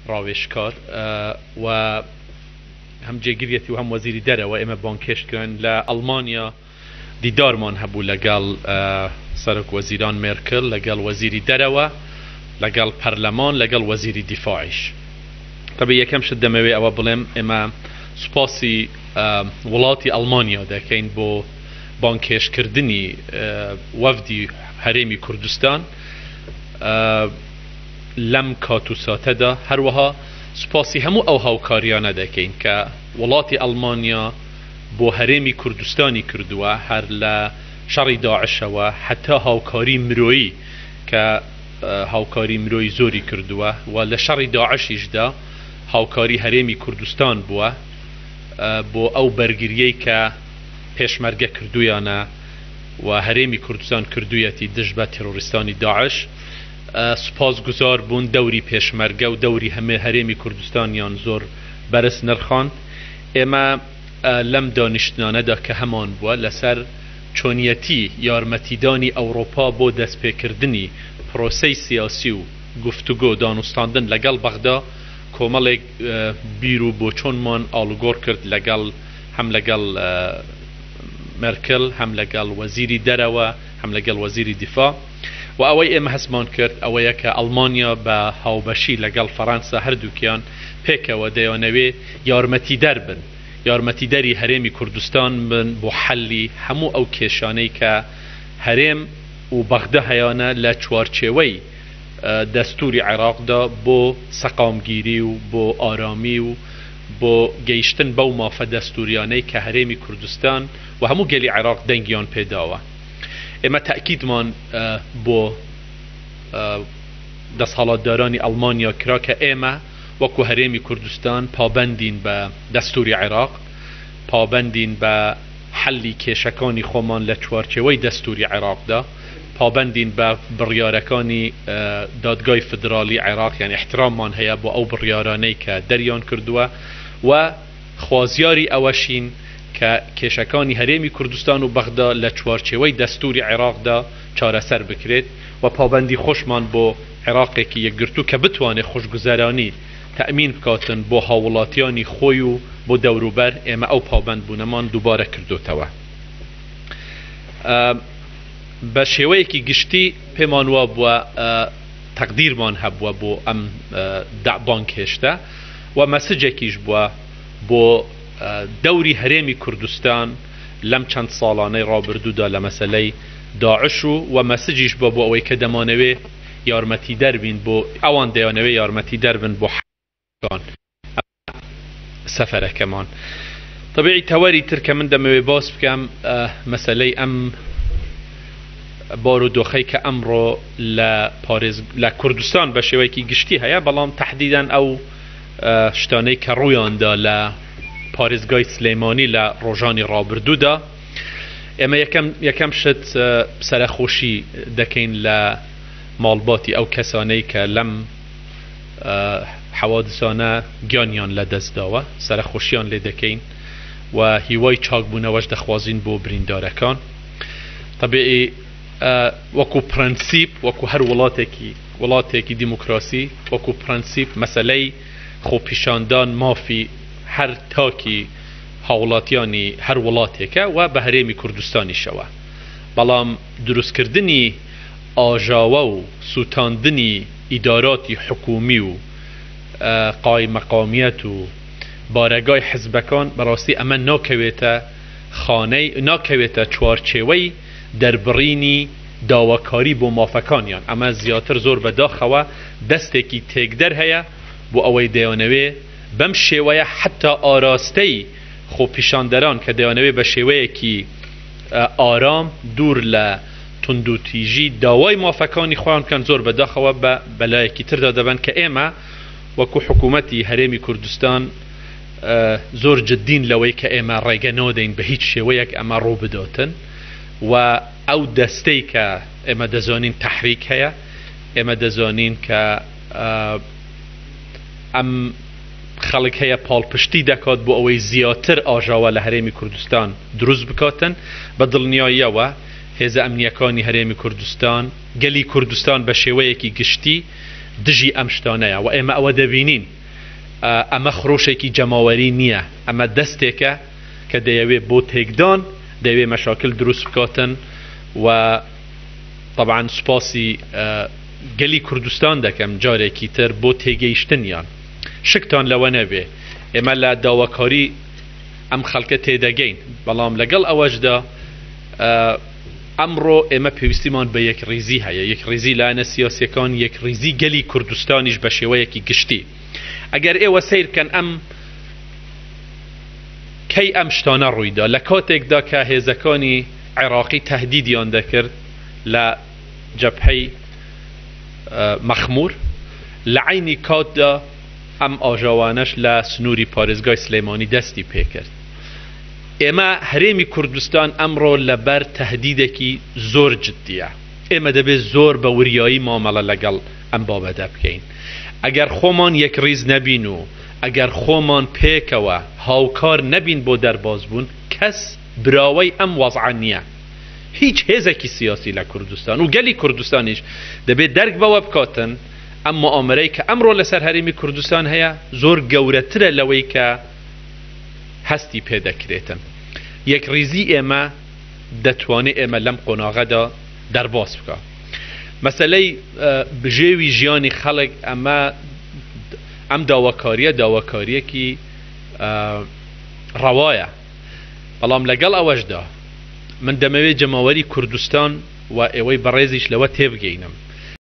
ڕاوێژکار و هەم جێگریەتی و هەم وەزیری دەرەوە ئێمە بانگهێشت کراین لە ئەڵمانیا دیدارمان هەبوو لەگەڵ سەرۆک وەزیران مێرکل، لەگەڵ وەزیری دەرەوە، لەگەڵ پەرلەمان، لەگەڵ وەزیری دیفاعیش. تەبعی یەکەم شت دەمەوێ ئەوە بڵێم ئێمە سوپاسی وڵاتی ئەڵمانیا دەکەین بۆ بانگهێشتکردنی وەفدی هەرێمی کوردستان لەم کات و ساتەدا، هەروەها سوپاسی هەموو ئەو هاوکاریانە دەکەین کە وڵاتی ئەڵمانیا بۆ هەرێمی کوردستانی کردووە هەر لە شەڕی داعشەوە هەتا هاوکاری مرۆیی کە هاوکاری مرۆیی زۆری کردووە و لە شەڕی داعشیشدا هاوکاری هەرێمی کوردستان بووە بۆ ئەو بەرگریەی کە پێشمەرگە کردوویانە و هەرێمی کوردستان کردوویەتی دژ بە تێرۆریستانی داعش سوپاسگوزار بوون دەوری پێشمەرگە و دەوری هەرێمی کوردستانیان زۆر بەرز نرخاند. ئێمە لەم دانیشتنانەدا کە هەمان بووە لەسەر چۆنیەتی یارمەتیدانی ئەوڕۆپا بۆ دەستپێکردنی پرۆسەی سیاسی و گفتوگۆ دانوستاندن لەگەڵ بەغدا کۆمەڵێک بیر و بۆچۆنمان ئاڵوگۆڕ کرد لەگەڵ هەم لەگەڵ مێرکل هەم لەگەڵ وەزیری دەرەوە هەم لەگەڵ وەزیری دیفاع و ئەوەی ئێمە هەستمان کرد ئەوەیە کە ئەڵمانیا بە هاوبەشی لەگەڵ فەرەنسا هەردووکیان پێکەوە دەیانەوێ یارمەتیدەر بن، یارمەتیدەری هەرێمی کوردستان بن بۆ حەلی هەموو ئەو کێشانەی کە هەرێم و بەغدا هەیانە لە چوارچێوەی دەستووری عێراقدا بۆ سەقامگیری و بۆ ئارامی و بۆ گەیشتن بەو مافە دەستووریانەی کە هەرێمی کوردستان و هەموو گەلی عێراق دەنگیان پێداوە. ئێمە تەئکیدمان بۆ دەسهەڵاتدارانی ئەڵمانیا کرا کە ئێمە وەکو هەرێمی کوردستان پابەندین بە دەستوری عێراق، پابەندین بە حەلی کێشەکانی خۆمان لە چوارچێوەی دەستوری عێراقدا، پابەندین بە بڕیارەکانی دادگای فیدراڵی عێراق، یان ئیحتراممان هەیە بۆ ئەو بڕیارانەی کە دەریان کردووە و خوازیاری ئەوەشین کە کێشەکانی هەرێمی کوردستان و بەغدا لە چوارچێوەی دەستوری عێراقدا چارەسەر بکرێت و پابەندی خۆشمان بۆ عێراقێکی یەکگرتوو کە بتوانێت خۆشگوزەرانی تەئمین بکاتن بۆ هاووڵاتیانی خۆی و بۆ دەوروبەر، ئێمە ئەو پابەندبوونەمان دووبارە کردۆتەوە. بە شێوەیەکی گشتی پێمان وابووە تەقدیرمان هەبووە بۆ ئەم بانگهێشتە و مەسجێکیش بووە بۆ دەوری هەرێمی کوردستان لەم چەند ساڵانەی ڕابردوودا لە مەسەلەی داعش و و مەسجیش بووە بۆ ئەوەی کە دەمانەوێ یارمەتیدەر بین بۆ ئەوان دەیانەوێ یارمەتیدەر بن بۆ حەکان سەفەرەکەمان. تەبیعی تەوەری تر کە من دەمەوێ باس بکەم مەسەلەی ئەم بارودۆخەی کە ئەمڕۆ لە پارێز لە کوردستان بە شێوەیەکی گشتی هەیە بەڵام تەحدیدەن ئەو شتانەی کە ڕوویاندا لە پارێزگای سلێمانی لە ڕۆژانی ڕابردوودا ئێمە یەکەم یەکەم شت سەرەخۆشی دەکەین لە ماڵباتی ئەو کەسانەی کە لەم حەوادسانە گیانیان لە دەست داوە سەرەخۆشیان لێ دەکەین و هیوای چاکبوونەوەش دەخوازین بۆ بریندارەکان تەبیعی وەکو پرەنسیپ وەکو هەر وڵاتێکی وڵاتێکی دیموکراسی وەکو پرەنسیپ مەسەلەی خۆپیشاندان مافی هەر تاکی هاوڵاتیانی هەر وڵاتێکە و بە هەرێمی کوردستانیشەوە بەڵام دروستکردنی ئاژاوە و سوتاندنی ئیداراتی حکومی و قایمەقامیەت و بارەگای حزبەکان بەڕاستی ئەمە ناکەوێتە خانەی ناکەوێتە چوارچێوەی دەربڕینی داواکاری بۆ مافەکانیان، ئەمە زیاتر زۆر بە داخەوە دەستێکی تێکدەر هەیە بۆ ئەوەی دەیانەوێ بەم شێوەیە حەتا ئاراستەی خۆپیشاندەران کە دەیانەوێ بە شێوەیەکی ئارام دوور لە توندوتیژی داوای مافەکانی خۆیان بکەن زۆر بە داخەوە بە بەلایەکی تردا دەبەن کە ئێمە وەکو حکوومەتی هەرێمی کوردستان زۆر جدین لەوەی کە ئێمە ڕێگە نادەین بە هیچ شێوەیەک ئەمە ڕوو بداتن و ئەو دەستەی کە ئێمە دەزانین تەحریک هەیە ئێمە دەزانین کە ئەم خەڵک هەیە پاڵپشتی دەکات بۆ ئەوەی زیاتر ئاژاوە لە هەرێمی کوردستان دروست بکاتن بە دڵنیاییەوە هێزە ئەمنیەکانی هەرێمی کوردستان گەلی کوردستان بە شێوەیەکی گشتی. دژی ئەم شتانەیە و ئێمە ئەوە دەبینین. ئەمە خرۆشێکی جەماوەری نییە، ئەمە دەستێکە کە دەیەوێ بۆ تێکدان، دەیەوێ مەشاکل دروست بکاتن و تەبعەن سوپاسی گەلی کوردستان دەکەم جارێکی تر بۆ تێگەیشتنیان. شکتان لەوە نەبێ ئێمە لە داواکاری ئەم خەڵکە تێدەگەین، بەڵام لەگەڵ ئەوەشدا ئەمڕۆ ئێمە پێویستیمان بە یەکڕیزی هەیە، یەکڕیزی لایەنە سیاسییەکان، یەکڕیزی گەلی کوردستانیش بە شێوەیەکی گشتی. ئەگەر ئێوە سەیر بکەن ئەم کەی ئەم شتانە ڕوویدا، لە کاتێکدا کە هێزەکانی عێراقی تەهدیدیان دەکرد لە جەبهەی مەخموور، لە عەینی کاتدا ئەم ئاژاوانەش لە سنووری پارێزگای سلێمانی دەستی پێکرد. ئێمە هەرێمی کوردستان ئەمڕۆ لەبەر تەهدیدێکی زۆر جدییە. ئێمە دەبێت زۆر بە وریایی مامەڵە لەگەڵ ئەم بابەتە بکەین. ئەگەر خۆمان یەکڕیز نەبین و ئەگەر خۆمان پێکەوە هاوکار نەبین بۆ دەربازبوون، کەس براوەی ئەم وەزعە نییە. هیچ هێزێکی سیاسی لە کوردستان و گەلی کوردستانیش دەبێت دەرک بەوە بکاتن ئەم موئامەرەی کە ئەمڕۆ لەسەر هەرێمی کوردستان هەیە زۆر گەورەترە لەوەی کە هەستی پێ دەکرێتن. یەکڕیزی ئێمە دەتوانێ ئێمە لەم قۆناغەدا دەرباز بکا. مەسەلەی بژێوی ژیانی خەڵک ئەمە ئەم داواکاریە داواکاریەکی ڕەوایە بەڵام لەگەڵ ئەوەشدا من دەمەوێت جەماوەری کوردستان و ئێوەی بەڕێزیش لەوە تێبگەینم.